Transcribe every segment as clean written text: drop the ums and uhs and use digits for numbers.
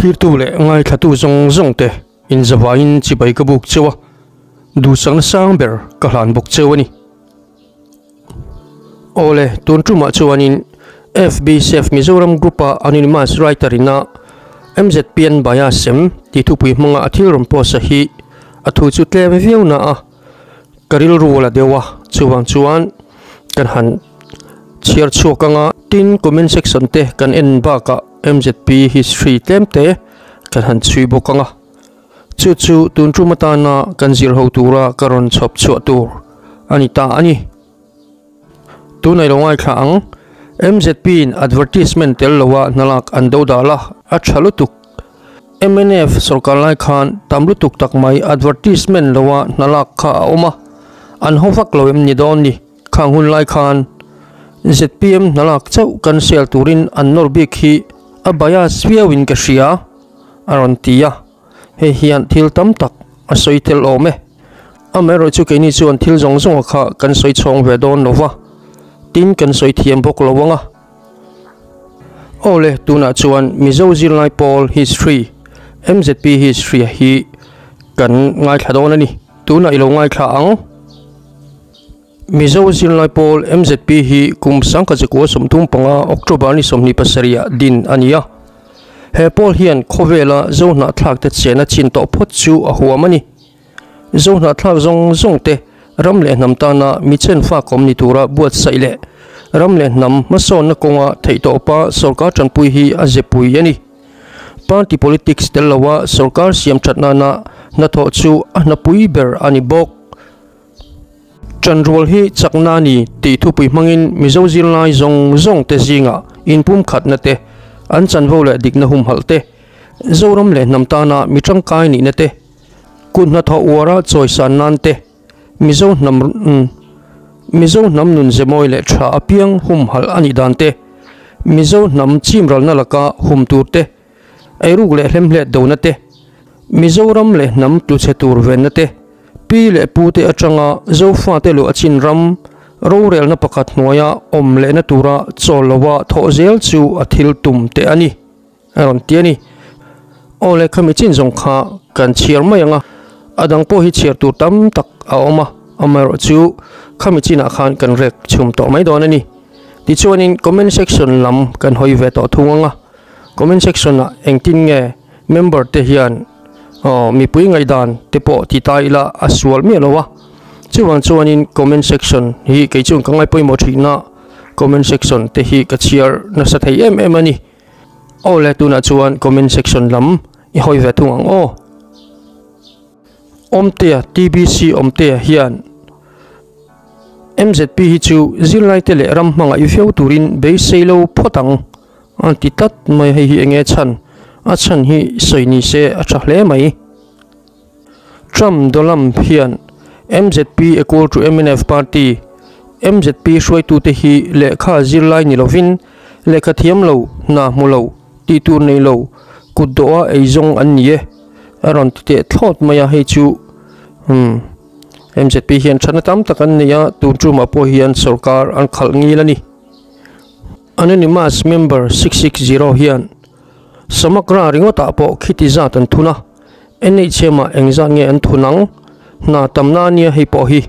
Thlirtu leh ngaithlatu zawng zawng te inzavaiin chibai ka buk cheu a, duhsakna sang ber ka hlan bawk cheu a ni. Awle, tun tumah chuanin FB Save Mizoram Group-a anonymous writer ina MZPN bias sem tih thupui hmanga a thil rawn post a hi a thu chu tlem viau na a, ka rilru a la deuh a, chuvang chuan kan han chhiar chhuak anga tin comment section te kan en bakah MZP history tlem te kan han chhui bawk anga chu chu tun tum atana kan zir ho tura ka rawn chhawp chhuah tur a ni ta a ni. Tunah i lo ngaithla ang, MZP in advertisement tel loa hnalak an do dal a, a tha lutuk. Mnf sorkar lai khan tam lutuk tak mai advertisement loa hnalak kha a awm a, an haw vak lo em ni dawn ni, khang hun lai khan zpm hnalak chauh kan sel turin an nawr bik hi a bias viau in ka hria a rawn ti a, hei hian thil tam tak a sawi tel awm e. Amaherawh chu keini chuan thil zawng zawng kha kan sawi chhawng ve dawn lo va, tin kan sawi thiam bawk lo ang a. Awle, tunah chuan Mizo zirlai pawl History, MZP History hi kan ngaithla dawn a ni. Tunah i lo ngaithla ang. Mizo zirlai pawl MZP hi kum 1935 October ni 27 ah din a ni a. He pawl hian khawvela Zo hnahthlakte chena chin tawh phawt chu a huam a ni. Zo hnahthlak zawng zawng te ram leh hnam tana mi chenfak awm ni tura buatsaih leh ram leh hnam hmasawnna kawnga theihtawpa sorkar tanpui hi a zepui a ni. Party politics tel loa sorkar siam that nana hnathawh chu a hnapui ber a ni bawk. Tanrual hi chakna a ni tih thupui hmangin Mizo zirlai zawng zawng te zingah inpumkhatna te, an chanvo leh dikna humhalh te, Zoram leh hnam tana mi tangkai nihna te, Kut hnathawh uara chawisan nan te, Mizo hnam Mizo hnam nun zemawi leh tha apiang humhalh a nih dan te, Mizo hnam chimralna laka hum tur te, eiruk leh hlemhlet dona te, Mizoram leh hnam tluchhe tur venna te, pi leh pu te atanga Zofate luah chin ram rorelna pakhat hnuaia awm lehna tura chawl loa thawh zel chu a thil tum te a ni. A rawn ti a ni. Aw le khami chin zawng kha kan chhiar mai ang a, a dang pawh hi chhiar tur tam tak a awm a, amaherawh chu khami chinah khan kan rek chhum tawh mai dawn a ni. Tichuanin comment section lam kan hawi ve tawh thung ang a, comment section ah engtin nge member te hian aw mipui ngaihdan te pawh ti ta ila a sual miah lo a, chuvang chuanin comment section hi kei chuan ka ngai pawimawh thin a, comment section te hi ka chhiar nasa thei em em a ni. Aw le tunah chuan comment section lam i hawi ve thung ang aw. Awmtea TBC Awmtea hian MZP hi chu zirlai te leh ram hmanga i viau turin beisei lo phawt ang an ti tlat mai hei hi enge chhan a chhan hi sawi ni se a tha hle mai. Trump Dolam hian MZP equal to mnf party, MZP hruaitute hi lehkha zirlai ni lovin lehkha thiam lo, hna hmu lo, tih tur nei lo, kut dawha ei zawng an ni e a rawn ti teh thlawt mai a, hei chu umm MZP hian thatna tam tak an nei a, tun tumah pawh hian sorkar an khalh ngil a ni. Anonymous member 660 hian Samagra ringawtah pawh khiti zat an thun a. NHM ah engzat nge an thun ang? Hna tamna ania hei pawh hi.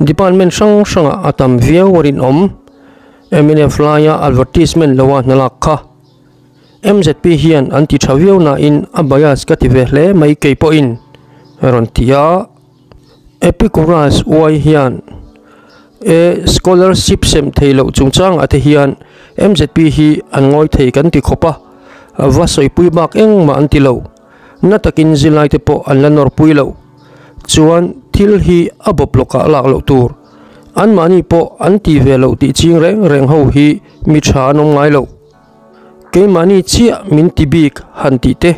Department hrang hrangah a tam viau a rinawm. Mnf laia advertisement loa hna lak kha. MZP hian an ti tha viau nain a bias ka ti ve hle mai kei pawhin a rawn ti a. Epicuras uai hian e scholarship sem thei loh chungchangah te hian MZP hi an ngawi thei kan ti khawp a, va sawipui bak engmah an ti lo. Na takin zilai te pawh an la nawrpui lo. Chuan thil hi a bawp lawkah lak loh tur. Anmahni pawh an ti ve loh tih ching reng reng ho hi mi tha an awm ngai lo. Keimahni chiah min ti bik han tih te.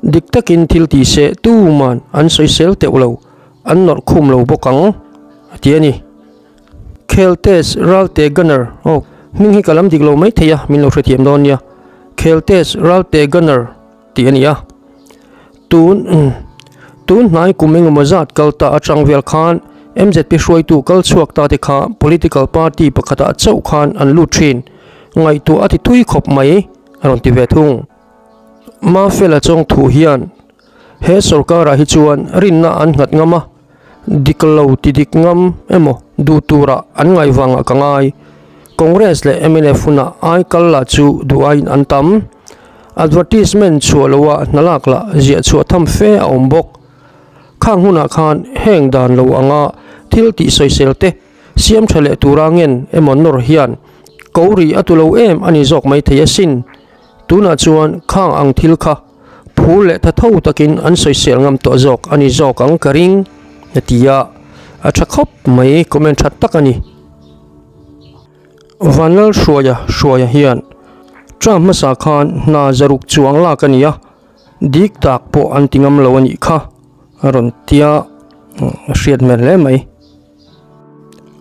Dik takin thil ti se tuman an sawisel teuh lo, an nawrh khum lo bawk ang, a ti a ni. Kheltes Ralte Gunner, aw, hming hi ka lam dik lo mai thei a, min lo hrethiam dawn nia. Kheltes Ralte Gunner tih a ni a. Tun, tun hnai kum engemaw zat kal ta atang vel khan MZP hruaitu kal chhuak ta te kha political party pakhatah chauh khan an lut thin. Ngaihtuah a ti thui khawp mai, a rawn ti ve thung. Mafela Chawngthu hian he sorkarah hi chuan rinna an nghat ngam a, dik lo ti dik ngam emaw duh turah an ngaih vangah ka ngai. Congress leh mnf hunah ai kal lah chu duh aiin an tam. Advertisement chhuah loha hna lak lah ziah chhuah tham fe a awm bawk. Khang hunah khan heng dan lo anga thil tih sawisel te siam tha leh tura ngen emaw nawr hian ko ri a tu lo em a ni zawk mai thei asin. Tunah chuan khang ang thil kha phur leh tha tho takin an sawisel ngam tawh zawk a ni zawk ang ka ring a ti a, a tha khawp mai comment tha tak a ni. Vanlal Hruaia Hruaia hian term hmasa khan hna zaruk chuang lak a ni a, dik tak pawh an ti ngam lo a nih kha a rawn tia a hriat hmel hle mai.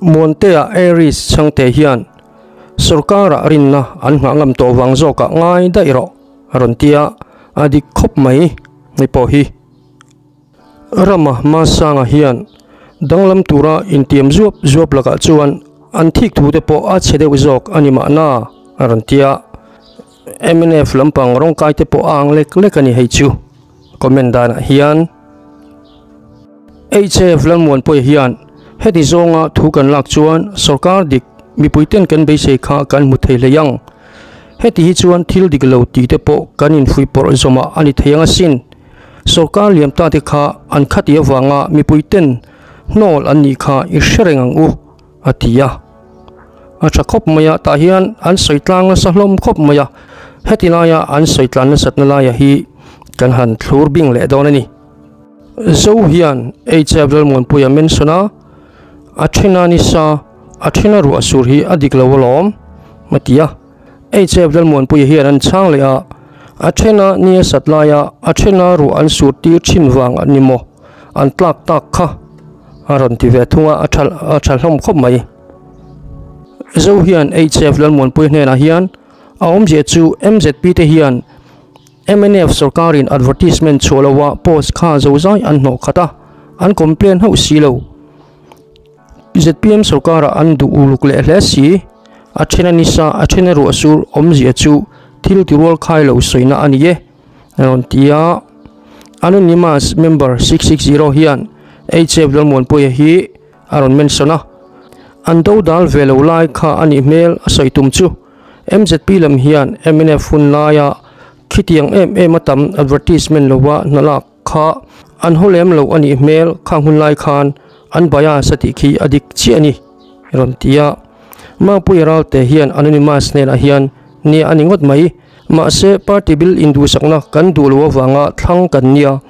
Muantea Aries chhangte hian sorkarah rinna an nghah ngam tawh vang zawkah ngai daih rawh a rawn ti a, a dik khawp mai hei pawh hi. Rama Masanga hian danglam tura intiam zuap zuap lakah chuan an thik thu te pawh a chhe deuh zawk a ni mahna a rawn ti a, mnf lampang rawngkai te pawh a ang lek lek a ni hei chu comment danah hian. HF Lalmuanpuia hian heti zawnga thu kan lak chuan sorkar dik mipuiten kan beisei kha kan hmu thei hlei ang. Heti hi chuan thil dik lo tih te pawh kan infuihpawrh zawmah a ni thei ang asin. Sorkar liam ta te kha an khati avanga mipuiten hnawl an nih kha i hre reng ang u, a ti a. A tha khawp mai a, tah hian an sawi tlang nasa hlawm khawp mai a, heti laia an sawi tlan nasatna laia hi kan han thlur bing leh dawn a ni. Zo hian HF Lalmuanpuia mention a, a thena nisa, a thena ruah sur hi a dik lo alawm, a ti a. HF Lalmuanpuia hian an chhang leh a, a thena ni a sat laia a thena ruah an sur tir thin vang a ni maw, an tlak tak kha a rawn ti ve thung a, a tha a tha hlawm khawp mai. Zo hian HF Lalmuanpuia hnenah hian a awmzia chu MZP te hian Mnf sorkarin advertisement chhuah loha post kha zozai an hnawh khat a, an complain hauh si lo. Zpm sorkarah an duh uluk leh hle si. A then a nisa, a then a ruah sur awmzia chu thil ti rual khai lo sawina a ni e, a rawn ti a. Anonymous member 660 hian HF Lalmuanpuia hi a rawn mention a, an do dal ve lo lai kha a nih hmel a sawi tum chu. MZP lam hian mnf hun laia khitiang em em a tam advertisement lova hna lak kha an haw lem lo a nih hmel khang hun lai khan an bias a tih khi a dik chiah a ni rawn ti a. Mapuia Ralte hian anonymous hnenah hian nia a ni ngawt mai. Mahse party bil induhsakna kan duh lo avanga thlang kan nia.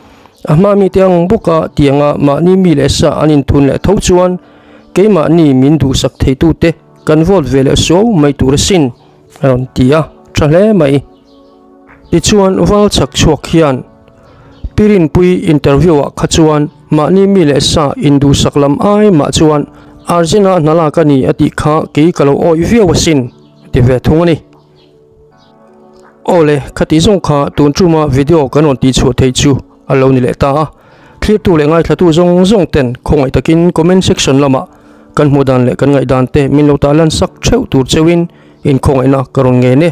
A hma mite ang bawka tianga mahni mi leh sa an inthun leh tho chuan keimahni min duhsak theitute Kan vote ve leh suau mai tur asin a rawn ti a, tha hle mai. Tichuan val chak chhuak hian Pi Rinpui interview ah kha chuan mahni mi leh sa induhsak lam ai mah chuan Arjuna hna lak a ni a tih kha kei ka lo awih viau asin a ti ve thung a ni. Awle, khati zawng kha tun tuma video kan rawn tihchhuah theih chu a lo ni leh ta a. Thlirtu leh ngaithlatu zawng zawng ten khawngaih takin comment section lamah kan hmuh dan leh kan ngaihdan te min lo tah lan sak theuh tur cheuhin inkhawngaihna ka rawn ngen e.